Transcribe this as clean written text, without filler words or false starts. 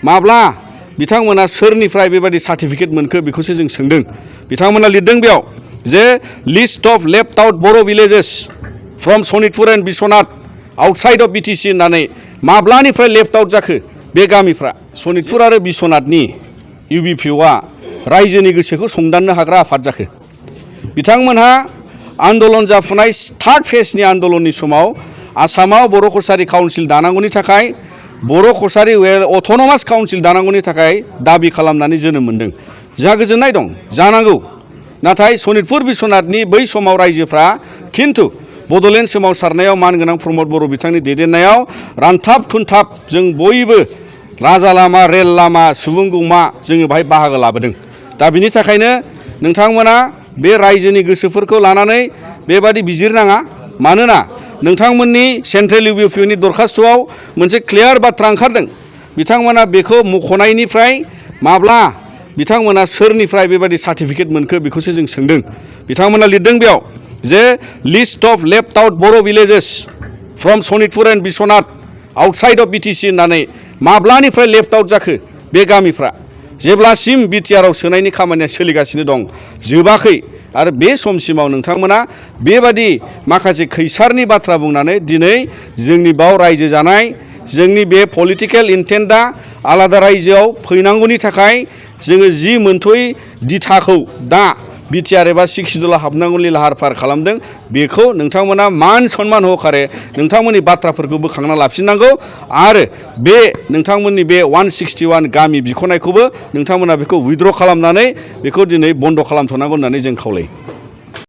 माब्ला बिथांमोना सोरनिफ्राय बेबादि सार्टिफिकेट मोनखो बेखौसो जों सोंदों। बिथांमोना लिरदों बेयाव जे list of left out Bodo' villages from Sonitpur and Biswanath outside of BTC होननानै माब्लानिफ्राय लेफ्ट आउट जाखो बे गामिफ्रा सनितपुर आरो बिश्वनाथनि UBPOआ रायजोनि गोसोखौ संदाननो हाग्रा आफाद जाखो। बिथांमोनहा आन्दलन जाफुनाय थार्ड फेजनि आन्दलननि समाव आसामाव बर' कसारि काउन्सिल दानांगौनि थाखाय बर' कसारि अट'नमास काउन्सिल दानांगौनि थाखाय दाबि खालामनानै जोनोम मोन्दों। जोंहा गोजोननाय दं जानांगौ, नाथाय सनितपुर बिश्वनाथनि बै समाव रायजोफ्रा खिन्थु बड'लेण्ड सोमावसारनायाव मानगोनां प्रमद बर' बिथांनि दैदेननायाव रानथाब खुनथाब जों बयबो राजा लामा रेल लामा सुबुंगौमा जोङो बाहाय बाहागो लाबोदों। दा बिनि थाखायनो नोंथांमोना बे रायजोनि गोसोफोरखौ लानानै बेबादि बिजिरनाङा। मानोना नोंथांमोननि सेन्ट्रेल UBPOनि दरखास्तआव मोनसे क्लियार बाथ्रा ओंखारदों। बिथांमोना बेखौ मख'नायनिफ्राय माब्ला बिथांमोना सोरनिफ्राय बेबादि सार्टिफिकेट मोनखो बेखौसो जों सोंदों। बिथांमोना लिरदों बेयाव जे list of left out Bodo' villages from Sonitpur and Biswanath outside of BTC होननानै माब्लानिफ्राय लेफ्ट आउट जाखो बे गामिफ्रा जेब्लासिम BTR आव सोनायनि खामानिया सोलिगासिनो दं जोबाखै। आरो बे समसिमाव नोंथांमोना बेबादि माखासे खैसारनि बाथ्रा बुंनानै दिनै जोंनि बाव रायजो जानाय जोंनि बे पलिटिकेल इन्टेन्टआ आलादा रायजोआव फैनांगौनि थाखाय जोङो जि मोनथ'यै दिथाखौ दा BTR एबा 6 सिडुलाव हाबनांगौनि लाहार फाहार खालामदों। बेखौ नोंथांमोना मान सन्मान होखारे नोंथांमोननि बाथ्राफोरखौ बोखांना लाफिननांगौ आरो बे नोंथांमोननि बे 161 गामि बिख'नायखौबो नोंथांमोना बेखौ उइथड्र खालामनानै बेखौ दिनै बन्द खालामथ'नांगौ होननानै जों खावलायो।